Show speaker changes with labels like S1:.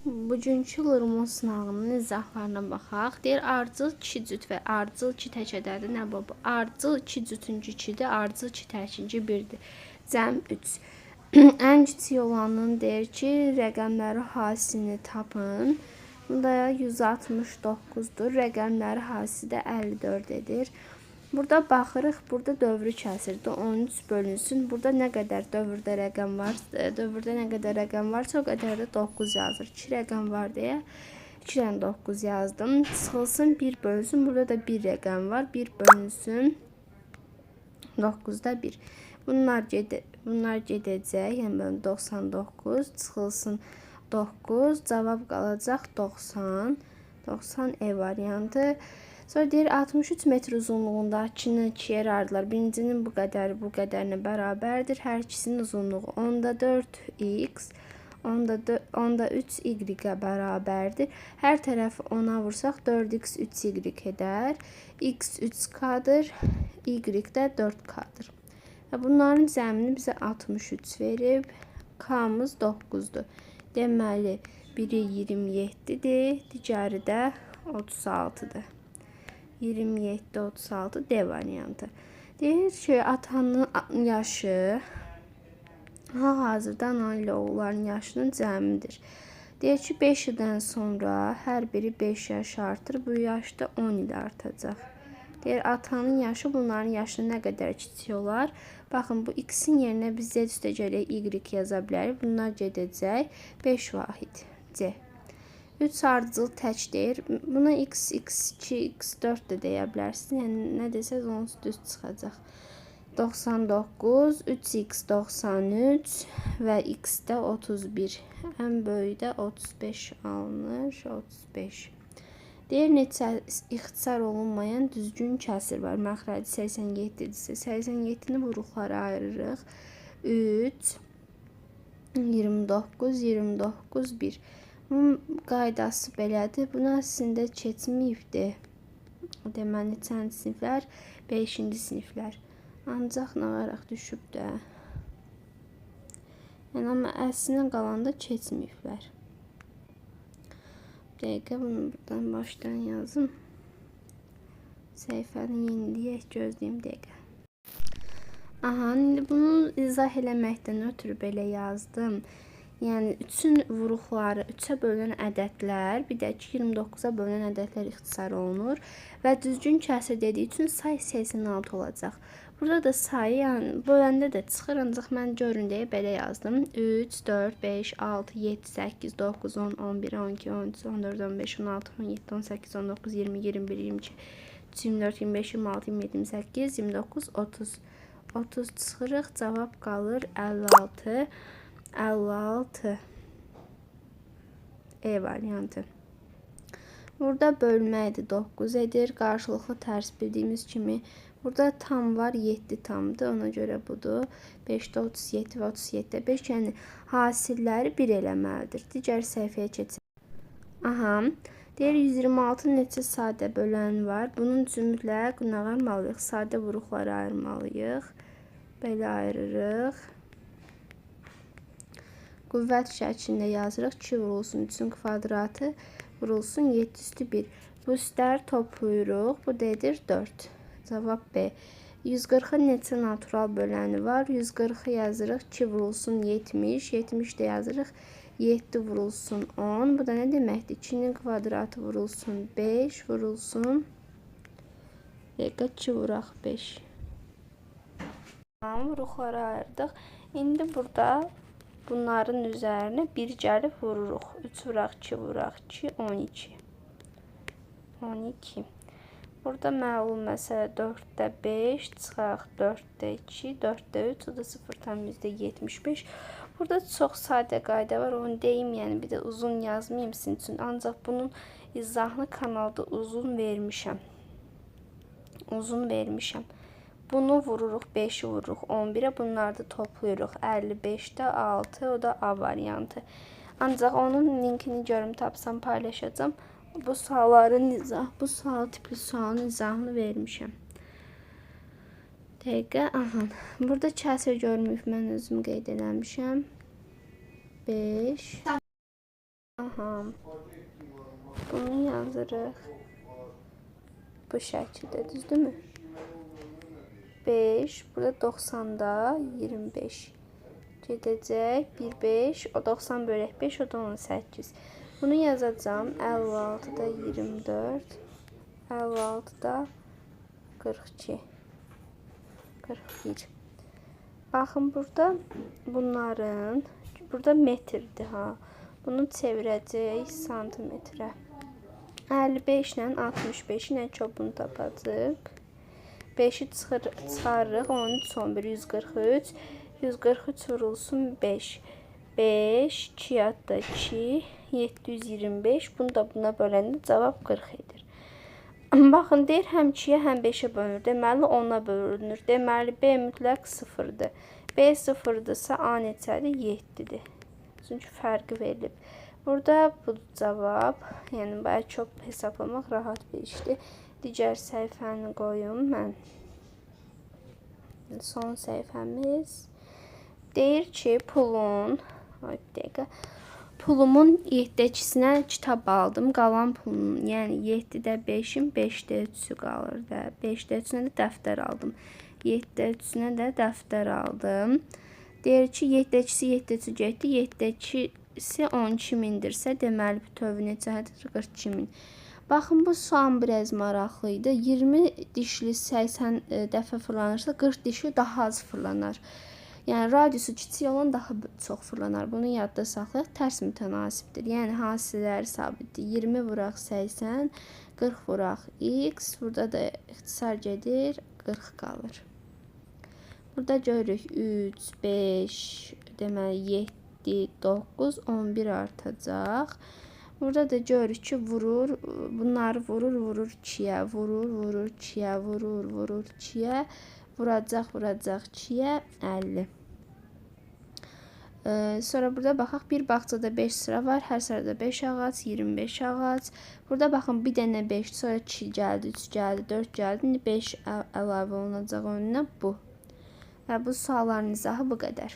S1: Bugünkü LRMO sınağının izahlarına baxaq. Deyir, ardıcıl 2 cüt və ardıcıl 2 tək ədədi nə bu? Ardıcıl 2 cütüncü 2-dir, ardıcıl 2 təkinci 1-dir. Cəm 3. Ən kiçik olanın deyir ki, rəqəmləri hasilini tapın. Bunda 169-dur. Rəqəmləri hasili də 54 edir. Burada baxırıq, burada dövrü kəsirdi. 13 bölünsün. Burada nə qədər dövrdə rəqəm var, dövrdə nə qədər rəqəm varsa, o qədər də 9 yazır. 2 rəqəm var deyə 2 dənə 9 yazdım. Çıxılsın 1 bölünsün. Burada da 1 rəqəm var. 1 bölünsün 9-da 1. Bunlar gedəcək. Yəni belə 99 çıxılsın 9. Cavab qalacaq 90. 90 E variantı. Sonra deyir 63 metr uzunluğunda 2-ni 2 yerə ayırdılar. Birincinin bu qədəri bu qədərinə bərabərdir. Hər ikisinin uzunluğu onda 4x, onda 3y-ə bərabərdir. Hər tərəfi 10-a vursaq 4x 3y edər. X 3k-dır, y də 4k-dır. Və bunların cəmini bizə 63 verib. K-mız 9-dur. Deməli, biri 27-dir, digəri də 36-dır. 27, 36 D variantı. Deyir ki, atanın yaşı hal-hazırda ana ilə oğulların yaşının cəmidir. Deyir ki, 5 ildən sonra hər biri 5 yaş artır. Bu yaşda 10 il artacaq. Deyir, atanın yaşı bunların yaşına nə qədər kiçik olar? Baxın, bu x-in yerinə biz z üstəgələk y yaza bilərik. Bunlar gedəcək 5 vahid C. 3 ardıcıl tək deyir. Buna x, x2, x4 də deyə bilərsiniz. Yəni, nə desəz onsuz düz çıxacaq. 99, 3x 93 və x də 31. Ən böyüyü də 35 alınır. 35. Deyir, neçə ixtisar olunmayan düzgün kəsir var. Məxrəci 87-dirsə, 87-ni vuruqlara ayırırıq. 3, 29, 29, 1. Bunun qaydası belədir. Bunu əslində keçməyibdi. Deməli, neçənci siniflər? 5-ci siniflər. Ancaq nə olaraq düşüb də. Yəni, amma əslinə qalanda keçməyiblər. Bir dəqiqə, bunu buradan başdan yazım. Səhifəni yeniləyək, gözləyim dəqiqə. Aha, indi bunu izah eləməkdən ötürü belə yazdım. Yəni, 3-ün vuruqları, 3-ə bölünən ədədlər, bir də ki, 29-a bölünən ədədlər ixtisar olunur və düzgün kəsir dediyi üçün say 86 olacaq. Burada da sayı, yəni böləndə də çıxır, ancaq mən görün deyə belə yazdım. 3, 4, 5, 6, 7, 8, 9, 10, 11, 12, 13, 14, 15, 16, 17, 18, 19, 20, 21, 22, 24, 25, 26, 27, 28, 29, 30. 30 çıxırıq, cavab qalır 56. 56 E variantı. Burada bölməkdir 9 edir. Qarşılıqlı tərs bildiyimiz kimi burada tam var, 7 tamdır. Ona görə budur. 5-də 37 və 37-də 5. Yəni hasilləri 1 eləməlidir. Digər səhifəyə keçək. Aha. Deyir 126 neçə sadə bölən var. Bunun üçün mütləq nə ayırmalıyıq? Sadə vuruqları ayırmalıyıq. Belə ayırırıq. Qüvvət şəklində yazırıq. 2 vurulsun 3-ün kvadratı vurulsun 7 üstü 1. Bu üstləri toplayırıq. Bu da edir 4. Cavab B. 140-ın neçə natural böləni var? 140-ı yazırıq. 2 vurulsun 70. 70 də yazırıq. 7 vurulsun 10. Bu da nə deməkdir? 2-nin kvadratı vurulsun 5 vurulsun. Dəqiqə 2 vuraq 5. Tamam, vuruqları ayırdıq. İndi burada bunların üzərinə 1 gəlib vururuq. 3 vuraq, 2 vuraq, 2, 12. 12. Burada məlum məsələ 4-də 5, çıxaq 4-də 2, 4-də 3, o da 0,75. Burada çox sadə qayda var, onu deyim, yəni bir də uzun yazmayayım sizin üçün. Ancaq bunun izahını kanalda uzun vermişəm. Uzun vermişəm. Bunu vururuq, 5-i vururuq 11-ə, bunları da toplayırıq. 55-də 6, o da A variantı. Ancaq onun linkini görüm, tapsam paylaşacağam. Bu sualların izah, bu sual tipli sualın izahını vermişəm. Dəqiqə, aha. Burada kəsir görməyib, mən özüm qeyd eləmişəm. 5. Aha. Bunu yazırıq. Bu şəkildə, düzdürmü? 5, burada 90-da 25 gedəcək. 1, 5, o 90 bölək 5, o da 18. Bunu yazacağam. 56-da 24, 56-da 42, 41. Baxın, burada bunların, burada metrdir ha. Bunu çevirəcəyik santimetrə. 55 ilə 65-in ən çoxunu tapacağıq. 5-i çıxarırıq. 13, 11, 143. 143 vurulsun 5. 5, 2 hatta 2, 725. Bunu da buna böləndə cavab 40 edir. Baxın, deyir, həm 2-yə, həm 5-ə bölünür. Deməli, 10-a bölünür. Deməli, B mütləq 0-dır. B 0-dırsa, A neçədir? 7-dir. Çünki fərqi verilib. Burada bu cavab, yəni bayaq çox hesablamaq rahat bir işdir. Digər səhifəni qoyum mən. Son səhifəmiz. Deyir ki, pulun, ay bir dəqiqə, pulumun 7-də 2-sinə kitab aldım. Qalan pulun, yəni 7-də 5-in 5-də 3-ü qalır da. 5-də 3-ünə də dəftər aldım. 7-də 3-ünə də dəftər aldım. Deyir ki, 7-də 2-si 7-də 3-ü getdi. 7-də 2-si 12 mindirsə, deməli bütövü neçədir? 42 min. Baxın, bu sual biraz maraqlı idi. 20 dişli 80 dəfə fırlanırsa, 40 dişli daha az fırlanar. Yəni, radiusu kiçik olan daha çox fırlanar. Bunu yadda saxlayaq. Tərs mütənasibdir. Yəni, hasilələri sabitdir. 20 vuraq 80, 40 vuraq x. Burada da ixtisar gedir, 40 qalır. Burada görürük 3, 5, deməli 7, 9, 11 artacaq. Burada da görürük ki, vurur, bunları vurur, vurur 2-yə, vurur, vurur 2-yə, vurur, vurur 2-yə, vuracaq, vuracaq 2-yə, 50. Sonra burada baxaq, bir bağçada 5 sıra var, hər sırada 5 ağac, 25 ağac. Burada baxın, bir dənə 5, sonra 2 gəldi, 3 gəldi, 4 gəldi, indi 5 əlavə olunacaq önünə bu. Və bu sualların izahı bu qədər.